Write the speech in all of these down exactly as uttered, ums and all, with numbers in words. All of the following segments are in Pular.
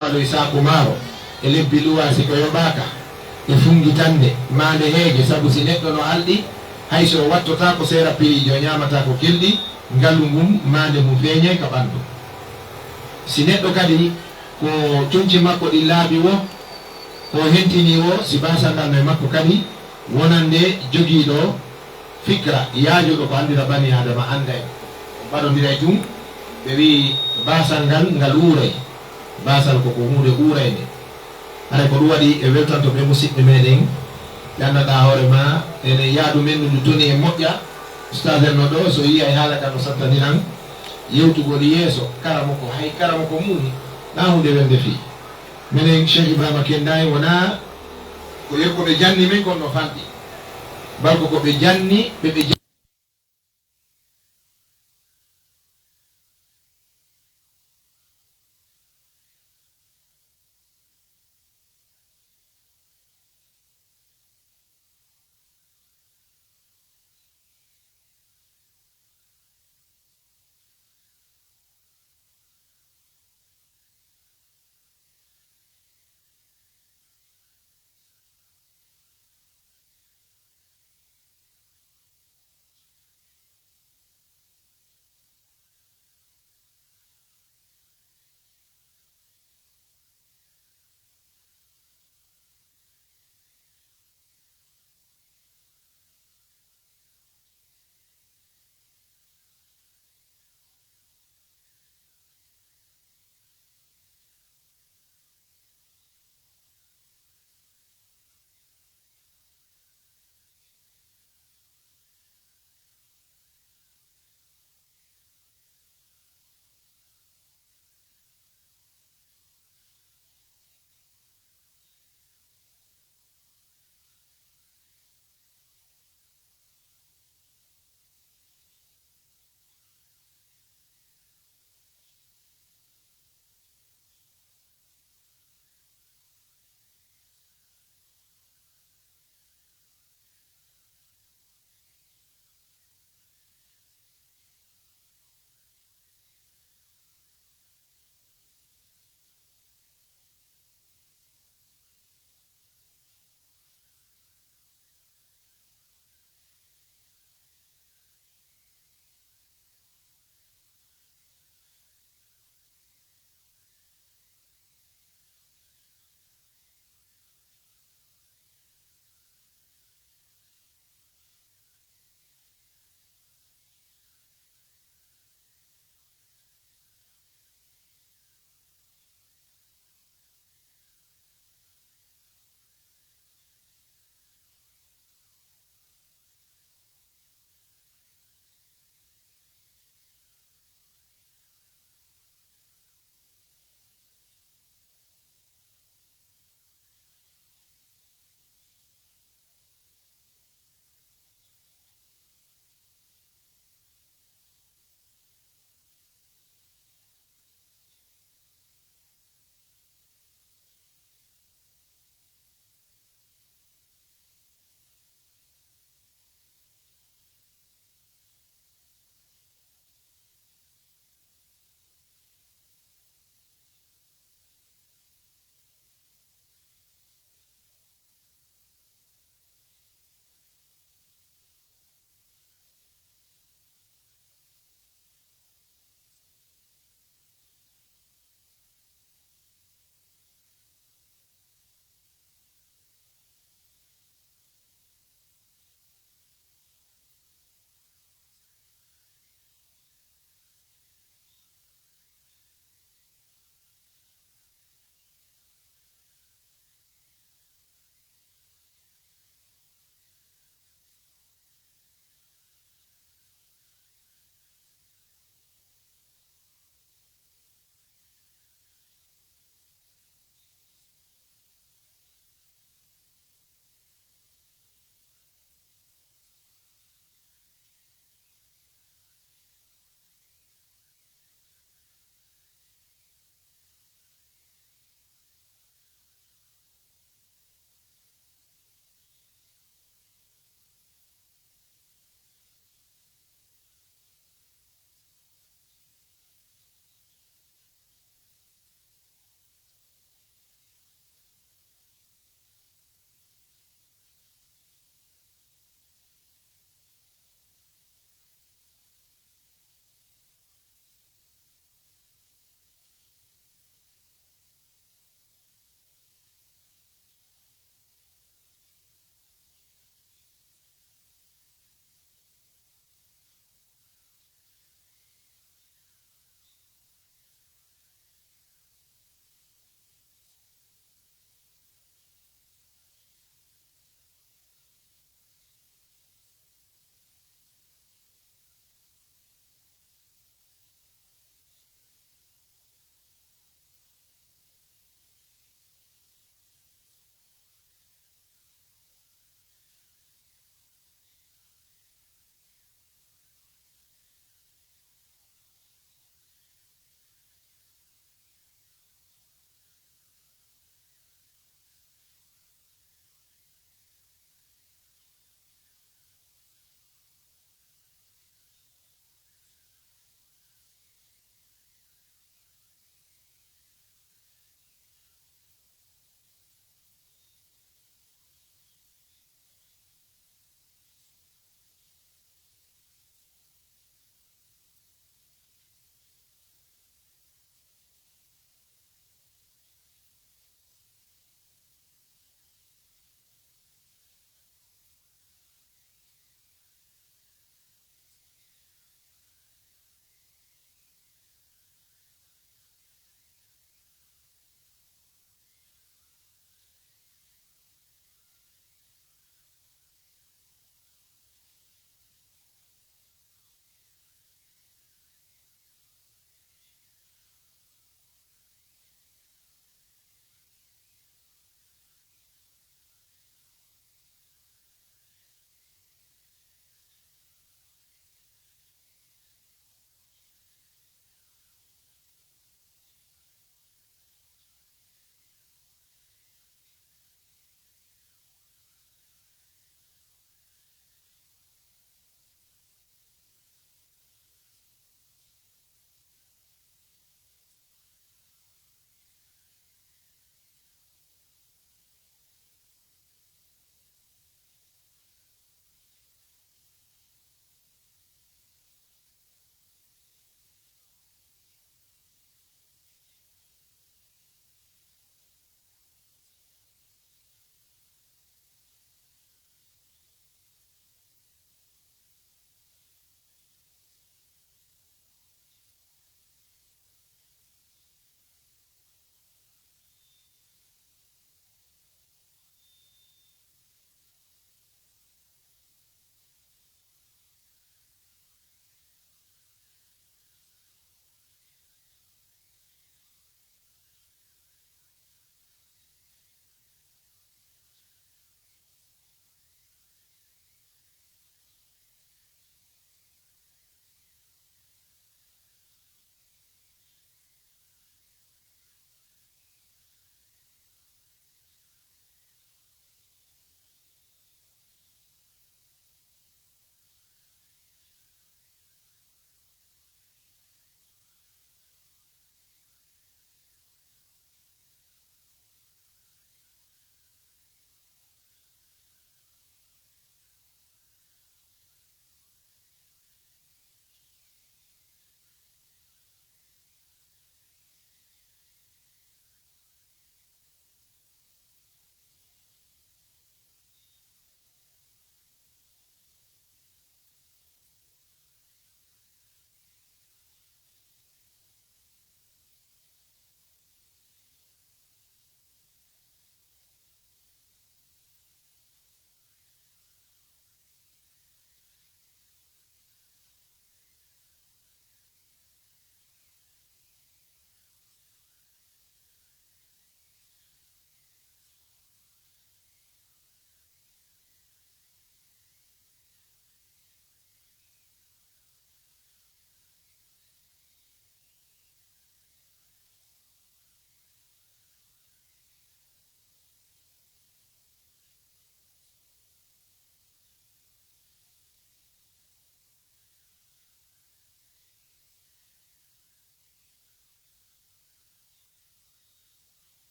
Waloy saaku maaro e lebbi luwaa si ko yoɓaaka e funngitannde maande heege, sabu si neɗɗo no alɗi, hay si o wattotaako seera piriiji, o ñaamataako kelɗi, ngalu ngun maande mun feeñay ka ɓanndu. Si neɗɗo kadi ko conci makko ɗin laaɓi woo, ko hentinii woo, si baasal ngal no e makko kadi, wonande jogiiɗo fikra yaajuɗo ko anndira banii Aadama annday, on ɓadondiray tun, ɓe wi'i baasal ngal, ngal uuray. Baasal ko ko huunde uuraynde. Haray ko ɗun waɗi e weltanto ɓee musiɓɓe meɗen, ɓe anndanɗaa hoore maa, enen yaadu men ndu, ndu toni e moƴƴa. Ustaas en no ɗoo, so yi'ay haala kan no sattaniran yewtugol yeeso. Karamoko, hay karamoko muuyi, naa huunde welnde fii. Menen Cheikh Ibrahima Kennda en wonaa ko yo ko ɓe janni men kon no fanɗi. Bal ko ko ɓe janni, ɓe ɓe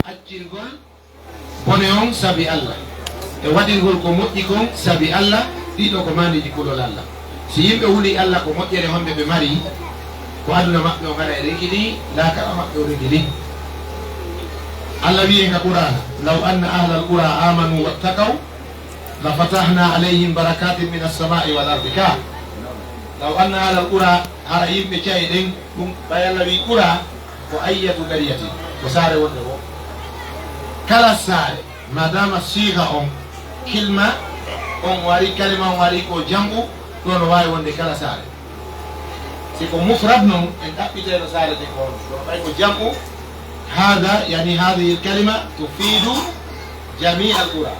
Accirgol bone on sabi Alla, e waɗirgol ko moƴƴi kon sabi Alla, ɗiɗo ko maandeeji kulol Alla. Si yimɓe hulii Alla, ko moƴƴere honde ɓe mari? Ko aduna maɓɓe on haray rikilii, laakara maɓɓe on rikilii. Alla wi'i en ka Qur'aana, "Law anna ahlal qura amanu wattaqaw, la fatahna alayhim barakatin minas samaa'i wal ardi." Ka, "Law anna ahlal qura," hara yimɓe ca'e ɗen, ɗum ɓay Alla wi'i qura, ko ayyatu qaryatin, ko saare wonde fow. Kala saare, madama siiga on, kilma on wari, kalima on wari ko jam'u, ɗon no waawi wonde kala saare. Si ko mufrad non, en ɗaɓɓitayno saare ɗen ko hono. Kono ɓay ko jam'u, hada, yani hadihil kalima tufidu jami'al qura.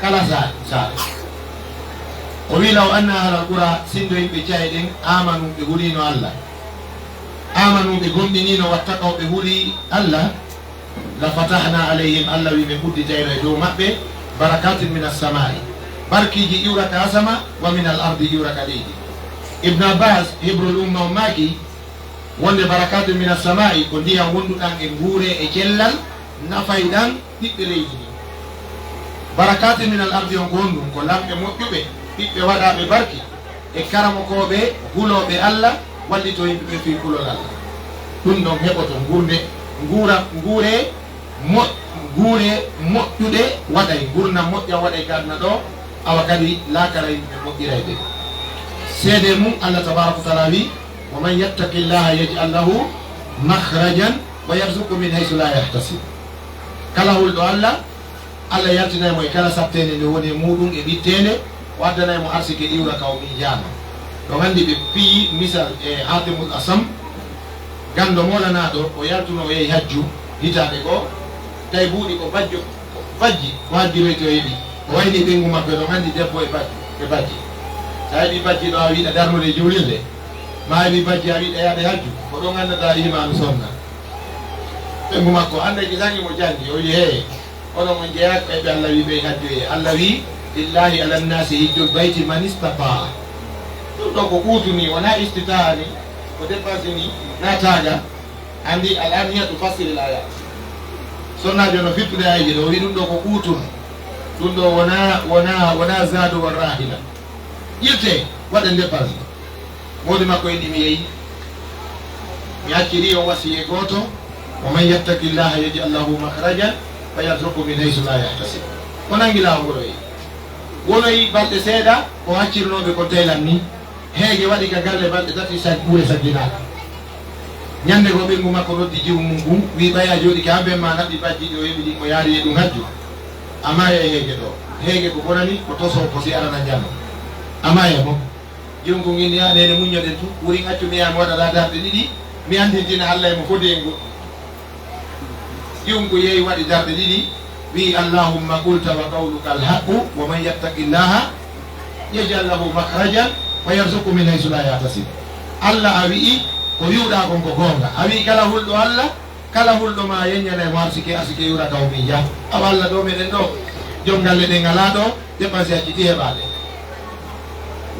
Kala saare, saare. O wi'i, "Law anna ahlal qura," sinndo yimɓe ca'e ɗen, "amanu," ɓe huliino Alla. "Amanu," ɓe gomɗiniino, "wattaqaw," ɓe huli Alla, "la fatahna alayhim," Alla wi'i, "Men udditayno e dow maɓɓe, barakatin minas samaa'i," barkiiji iwra ka asama, "wa minal ardi," iwra ka leydi. Ibn Abbas, hibrul umma on maaki, wonde barakatin minas samaa'i ko ndiyan wonduɗan e nguure e cellal, nafayɗan ɓiɓɓe leydi ndin. Barakatin minal ardi on ko honɗun? Ko lamɓe moƴƴuɓe, ɓiɓɓe waɗaaɓe barki, e karamokooɓe hulooɓe Alla, wallitoo yimɓe ɓen fii kulol Alla. Ɗun ɗon heɓoto ngurnde, nguura, nguure mo-, nguure moƴƴuɗe waɗay, ngurndan moƴƴan waɗay ka aduna ɗoo, awa kadi laakara yimɓe ɓen moƴƴiray ɓe. Seedee mun, Alla tabaaraka wa ta'aala wi'i, "Wa man yattaqillaha yaj'al lahu makhrajan wa yarzuqhu min haythu la yahtasib." Kala hulɗo Alla, Alla yaltinay mo e kala satteende nde woni e muuɗun e ɓitteende, o addanay mo arsike iwra ka o miijaano. Ɗon anndi ɓe piyi misal e Haatimul Asam, ganndo moolanaaɗo, o yaltuno o yehi hajju hitaande goo, tawi buuɗi ko bajjo, ko bajji, ko hajjiroyte o heɓi. O wayni ɓeyngu makko, eɗon anndi debbo e bajjo, e bajji. Sa heɓi bajji ɗo a wiɗa darnude e juulirde, ma a heɓi bajji a wiɗa yaade hajju, ko ɗon anndata iimaanu sonna. Ɓeyngu makko, annda ki sangi mo janngi, o wi'i, "Hee, onon on jeyaaka e ɓe Alla wi'i ɓe hajjoyee. Alla wi'i, 'Lillahi ala nnasi hijjul bayti man istata'a.'" Ɗun ɗoo ko kuutuni, wonaa istita'a ni, ko dépense ni, na taaga. Anndi, al-aniyatu fassiril ayat. Sonnaajo no fittude ayji ɗoo, o wi'i ɗun ɗoo ko kuutun. Ɗun ɗoo wonaa, wonaa, wonaa zaadu wa rahila. Ƴettee, waɗen dépense. Moodi makko inni mi yehi. Mi acciri on wasiyee gooto. "Wa man yattaqillaha yaj'al lahu makhrajan wa yarzuqhu min haythu la yahtasib." O nangi laawol ngol o yehi. Wonoyi balɗe seeɗa, o accirnoo ɓe ko telan ni. Heege waɗi ka galle balɗe tati, sag-, ɓure sagginaaka. Ɲannde goo, ɓeyngu makko noddi jiwu mun ngun, wi'i, "Ɓay a jooɗike han ben ma naɓi bajji ɗi o heɓi ɗin, o yaari e ɗun hajju. A maaya e heege ɗoo. Heege ko bonani, ko tosoo, ko si arana njano. A maaya mo." Jiwu ngun inni, "Yaa neene, muɲɲoɗen tun. Wurin accu mi yaha mi waɗa ɗaa darɗe ɗiɗi, mi anndintina Alla e mo fodi en goɗɗun." Jiwu ngun yehi waɗi darɗe ɗiɗi, wi'i, "Allahumma qulta wa qawluka al-haqqu, wa man yattaqillaha yaj'al lahu makhrajan wa yarzuqhu min haythu la yahtasib." Alla, a wi'i, ko wi'uɗaa kon ko goonga. A wi'i, kala hulɗo Alla, kala hulɗo ma, a yeɲɲanay mo arsike, arsike iwra ka o miija. Awa Alla ɗoo meɗen ɗoo, jom galle ɗen alaa ɗoo, dépense acciti heɓaade.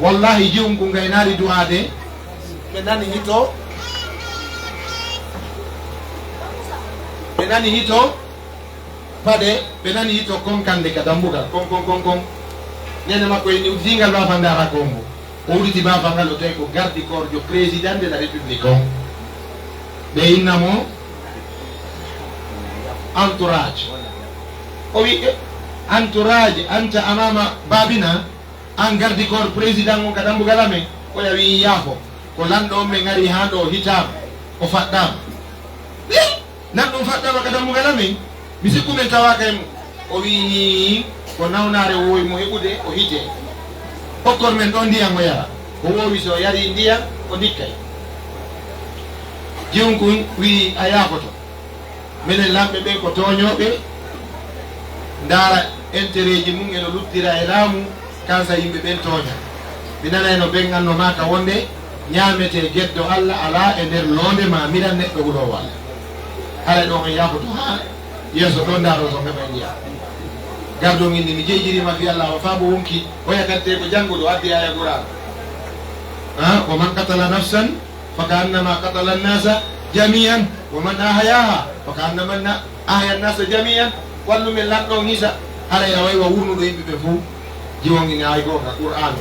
Wallahi, jiwu ngun gaynaali du'aade, ɓe nani hito, ɓe nani hito paɗe, ɓe nani hito konkande ka dambugal, kon, kon, kon, kon. Neene makko inni, "Udditi ngal baafal, ndaara ko hombo." O udditi baafal ngal, o tawi ko garde corps jo président de la République on. Ɓe inna mo entourage. O wi'i, "E, entourage, anta amama babina." An garde corps président on ka dambugal amen, oya wi'i, "Yaafo, ko lanɗo on men ari haa ɗoo hitaama, o faɗɗaama." "Eh, lanɗo on faɗɗaama ka dambugal amen? Mi sikku men tawaaka e mum." O wi'i, "Ko nawnaare woowi mo heɓude, o hitee. Okkor men ɗoo ndiyan o yara. Ko woowi si o yarii ndiyan, o ndikkay." Jiwun kun wi'i, "A yaafoto." Menen lamɓe ɓen ko tooñooɓe, ndaara entereeji mum e no luttira e laamu, kansa yimɓe ɓen tooña. Mi nanayno ɓen anno maaka wonde, ñaametee geddo Alla alaa e nder loonde maa miran neɗɗo huloowo Alla. Haray ɗon en yaafoto haa yeeso ɗon ndaaroo so heɓay ndiyam. Gardo on inni, "Mi jeyjiriima fii Alla, o faabo wonki, o yakantee ko jannguɗo, addi aaya Qur'aan. Ah, wa man qatala nafsan, فكأنما قتل الناس جميعا ومن أحياها فكأنما النا-، Ahyan nasa jami'an, wallu min lanɗo on hisa. Haray a wayi wa wurnuɗo yimɓe ɓen fow. Jiwon ina hay goonga, Qur'aanu.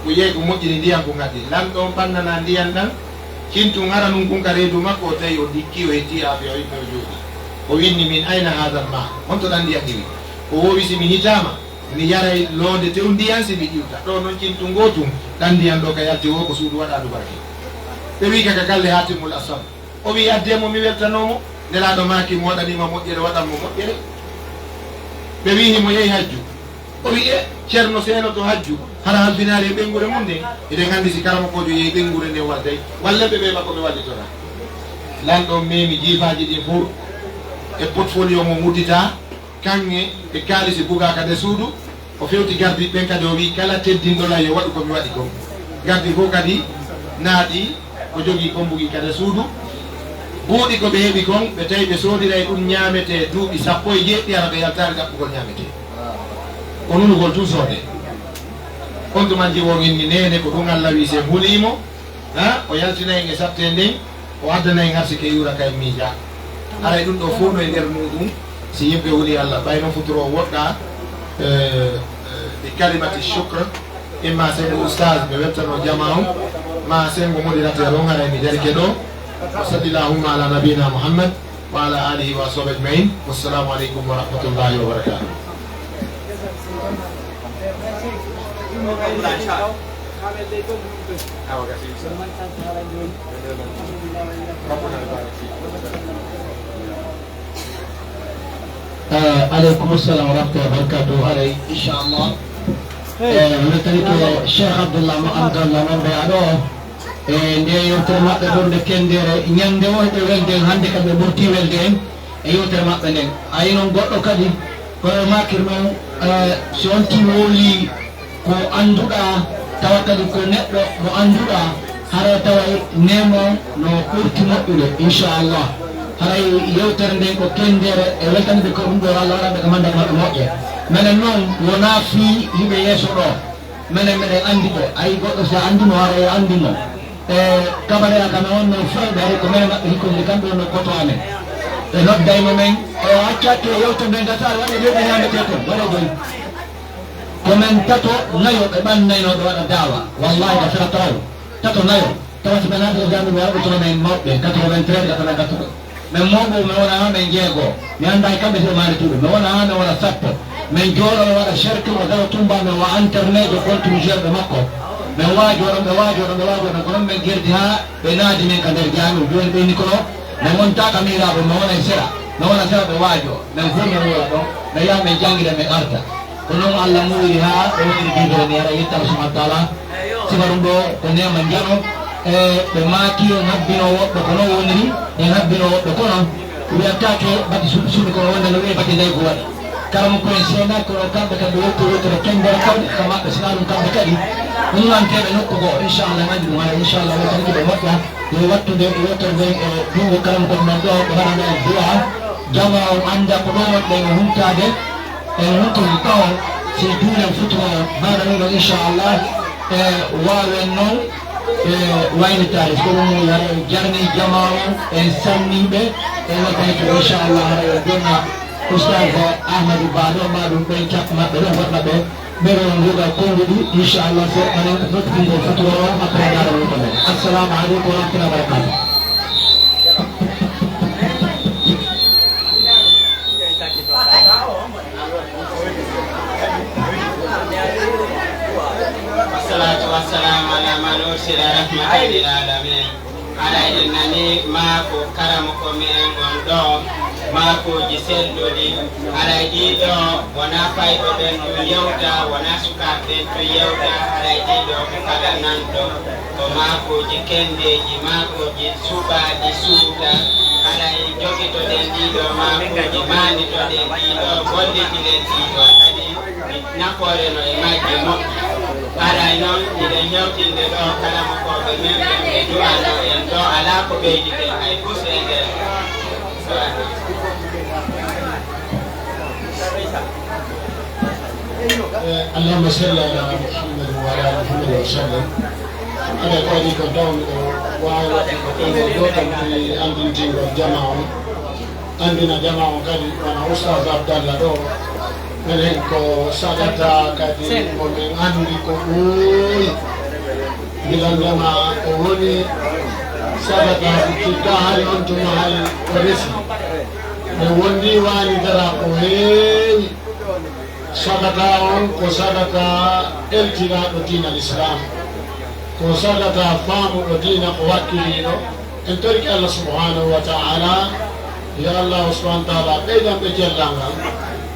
Ko yehi ko moƴƴini ndiyan ko ngati. Lanɗo on ɓannana ndiyan ɗan, cintun hara nun kun ka reedu makko, o tawi o dikkii, o hetti aafiya, o yimɓe o jooɗii. O winni, "Min ayna haadal maa?" Honto ɗan ndiyan iwi? O woowi, "Si mi hitaama, mi yaray loonde tew ndiyan si mi iwta." Ɗoo non cintun gootun, ɗan ndiyan ɗoo ka yalti woo ko suudu waɗaandu barke. Ɓe wi'i ka ka galle Haatimul Asam. O wi'i, "Addee mo, mi weltanoo mo." Nelaaɗo maaki, "Mi waɗanii ma moƴƴere, waɗan mo moƴƴere." Ɓe wi'i, "Himo yehi hajju." O wi'i, "E, Ceerno seenoto hajju, hara halfinaare e ɓeynguure mun nden?" Eɗen anndi si karamokoojo yehi ɓeynguure nden walday, wallen ɓe ɓee makko ɓe wallitora. Lanɗo on meemi jiifaaji ɗin fow e portfolio mun udditaa. Kaŋŋe e kaalisi bugaa ka nder suudu. O fewti gardiiɓe ɓen kadi, o wi'i, "Kala teddinɗo lan yo waɗu ko mi waɗi kon." Gardi fow kadi naaɗi, o jogii kombugii ka nder suudu. Buuɗi ko ɓe heɓi kon, ɓe tawi ɓe soodiray ɗun ñaametee duuɓi sappo e jeeɗiɗi, hara ɓe yaltaali ɗaɓɓugol ñaametee. Ko nunugol tun soodee. On tuma jiwon inni neene, ko ɗun Alla wi'i, si en hulii mo, Ha? O yaltina en e sattee nden, o addana en arsike yuura ka en miija. Haray ɗun ɗoo fow no e nder muuɗun, si yimɓe hulii Alla, ɓay non futuro o woɗɗaa, eh, eh, bi kalimati shukr, imma sengo ustaz ɓe weltanoo jamaa on, ma sengo modérateur on, haray mi darike ɗoo. Wa sallallahu ala nabiyina Muhammad. Wa ala alihi wa ashabihi ajma'in. Wassalaamu aleykum wa rahmatullahi wa barakaatuh. Eh, aleykum salam wa rahmatullahi wa barakatuh. Haray, inchallah. Eh, weltanike Cheikh Abdallah Mo-, Abdallah Mambe Ado. E nde yewtere maɓɓe ɓurnde kenndere, ñande wonɓe welde en, hannde kam ɓe ɓurti welde en e yewtere maɓɓe nden. Ayi non goɗɗo kadi, ko e maakir non, eh, si on tigi wowlii ko annduɗaa, tawa kadi ko neɗɗo mo annduɗaa, haray taway neema on no ɓurti moƴƴude, inchallah. Haray yewtere nden ko kenndere e weltanɓe ko ɗum ɗo Allah waɗanɓe ko mannda maɓɓe moƴƴe. Menen non wonaa fii hiɓe yeeso ɗoo. Menen meɗen anndi ɓe. Ayi goɗɗo si a anndi mo, haray a anndi mo. E kabareya kam e on non fewɓe, haray ko menen maɓɓe hikkonde kamɓe on no koto amen. Ɓe nodday mo men, e o accaaki e yewtere nden gasa, aɗa waɗa ɓe ɓe ñaametee kon, waɗa joyi. Ko men tato nayo ɓe ɓannaynooɓe waɗa daawa. Wallahi ka sera taw. Tato nayo. Tawa si men arde jami mi waɗa toon men mawɓe, quatre-vingt-treize, quatre-vingt-quatorze. Men mawɓe, men wona haa men jeego. Mi anndaa e kamɓe si ɓe maarituɓe. Men wona haa men wona sappo. Men jooɗo, men waɗa cercle, o dawa tumba, men wa internet, o compte mi jeerɓe makko. Men waajoo ɗon, ɓe waajoo ɗon, ɓe waajoo ɗon. Ko non men gerdi haa ɓe naadi men ka nder jaami'u. Jooni ɓe ni kono, men wontaa ka miiraaɓe, men wona e sera. Men wona sera, ɓe waajoo. Men fof men wona ɗon. Men yaha, men janngida, men arta. Ko non Allah muuyiri haa ɓe woniri juulde ni, haray yetta Allah subhanahu wa taala. Sifa ɗum ɗo ko neema njano, e ɓe maaki en habbino woɓɓe ko non woniri, en habbino woɓɓe ko non. Wiyattaake bati suuɗi suuɗi kono wonde no wiye bati ndey ko waɗi. Kala mo ko en seenaaki kono kamɓe kam ɓe wonti wontere kenndere kawɗi ka maɓɓe, sinaa ɗum kamɓe kadi ummanteeɓe nokku goo. Inchallah, en anndi ɗum hara, inchallah, wontanke ɓe moƴƴa. Yo wattude e yewtere nden e junngo kala mo ko non ɗo, ɓe waɗana en du'a. Jamaa on annda ko ɗo wonɗen e humtaade. En wontorii ɗoo si juulen futuro on, baada ɗum ɗoo, inchallah, e waawen noon, e waynitaade. So ko ɗum woni, hara en jarnii jamaa on, en salmii ɓe, en weltanike, inchallah, hara en jonna Oustaz Ahmadou Ba ɗo, ma ɗum ɓen cakko maɓɓe ɗo, wonɓe ɓe, ɓe ɗo nguuɗa konnguɗi, inchallah, so enen noddude futuro on, après, baada ɗum ɗoo. Assalamu aleykum wa rahmatullahi wa barakatuh. Wassalatu wassalamu ala man ursila rahmatan lil alamin. Haray en nani maaku karamoko me'en on ɗoo, maakuuji selluɗi. Haray ɗii ɗoo wonaa fayɓe ɓen tun yewta, wonaa sukaaɓe ɓen tun yewta. Haray ɗii ɗoo ko kala nanɗo. Ko maakuuji kenndeeji, maakuuji suɓaaɗi suuta. Haray jogitoɗen ɗii ɗoo maakuuji, maanditoɗen ɗii ɗoo, gollitiren ɗii ɗoo kadi, nafoore no e majji moƴƴi. Haray non, hiɗen hewtinde ɗoo karamokooɓe men ɓen ɓe du'ano en ɗoo, alaa ko ɓeyditen hay fus e nder. Eh, Allahumma salli ala Muhammadin wa ala ali Muhammadin wa sallim. Haray ko adii kon taw miɗo waawi waɗde ko konngol gootal fii anndintingol jamaa on. Anndina jamaa on kadi, wona Ustaz Abdallah ɗoo, menen ko sagata kadi mo men anndi ko ɓooyi. Gila ndema o woni sagata, hikka hari on tuma hay o resi. Ɓe wondi waani dara ko heewi. Sagata on ko sagata eltinaaɗo diina Lislaam, ko sagata faamuɗo diina, ko wakkiliiɗo. En torike Allah subhanahu wa ta'ala, yo Allah subhanahu wa ta'ala ɓeydan ɓe cellal ngal.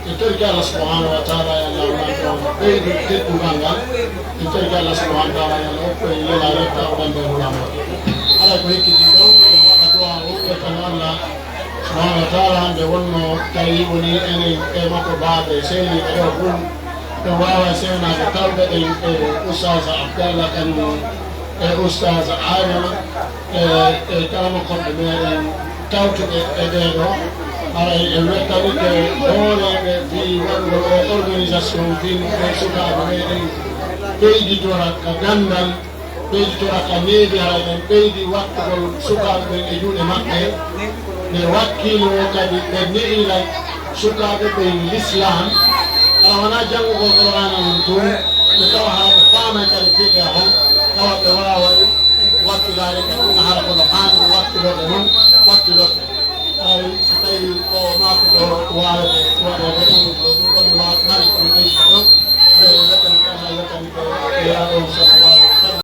En torike Allah subhanahu wa ta'ala, yo Allah wonanɓe on ɓeydu teddungal ngal. En torike Allah subhanahu wa ta'ala, yo Allah hokku en yela yetta o ɓande hulaama. Alaa ko hekkiti ɗon, en waɗa du'a o ƴettano Allah subhanahu wa ta'ala, nde wonno tawi woni enen e makko baaɓe sehilɓe ɗo fuu, en waawa sehnaade tawɓe ɗen e Ustaz Abdallah kañum e Ustaz Adama e, e kala mo konɓe meɗen tawtuɓe e ɓee ɗoo. Haray en wettanike hooreeɓe fii waɗugol o organisation fii no ɓee sukaaɓe meɗen ɓeyditora ka ganndal. Ɓeyditora ka needi, haray en ɓeydi wattugol sukaaɓe ɓen e juuɗe maɓɓe. Ɓe wakkiloo kadi, ɓe ne'ira sukaaɓe ɓen Lislaam. Awa wonaa janngugol Qur'aana on tun, ɓe tawa hara ɓe faamay kadi fiqh on, tawa ɓe waaway wattidaade ka ɗun, hara ko no haani wattidorde non, wattidoron. Haray si tawii o maako ɗoo waawete waɗeede ɗun, ɗun ɗon mari ko ɓeydi ɗon. Haray en weltanike Allah, en weltanike Nelaaɗo on sallallahu alaihi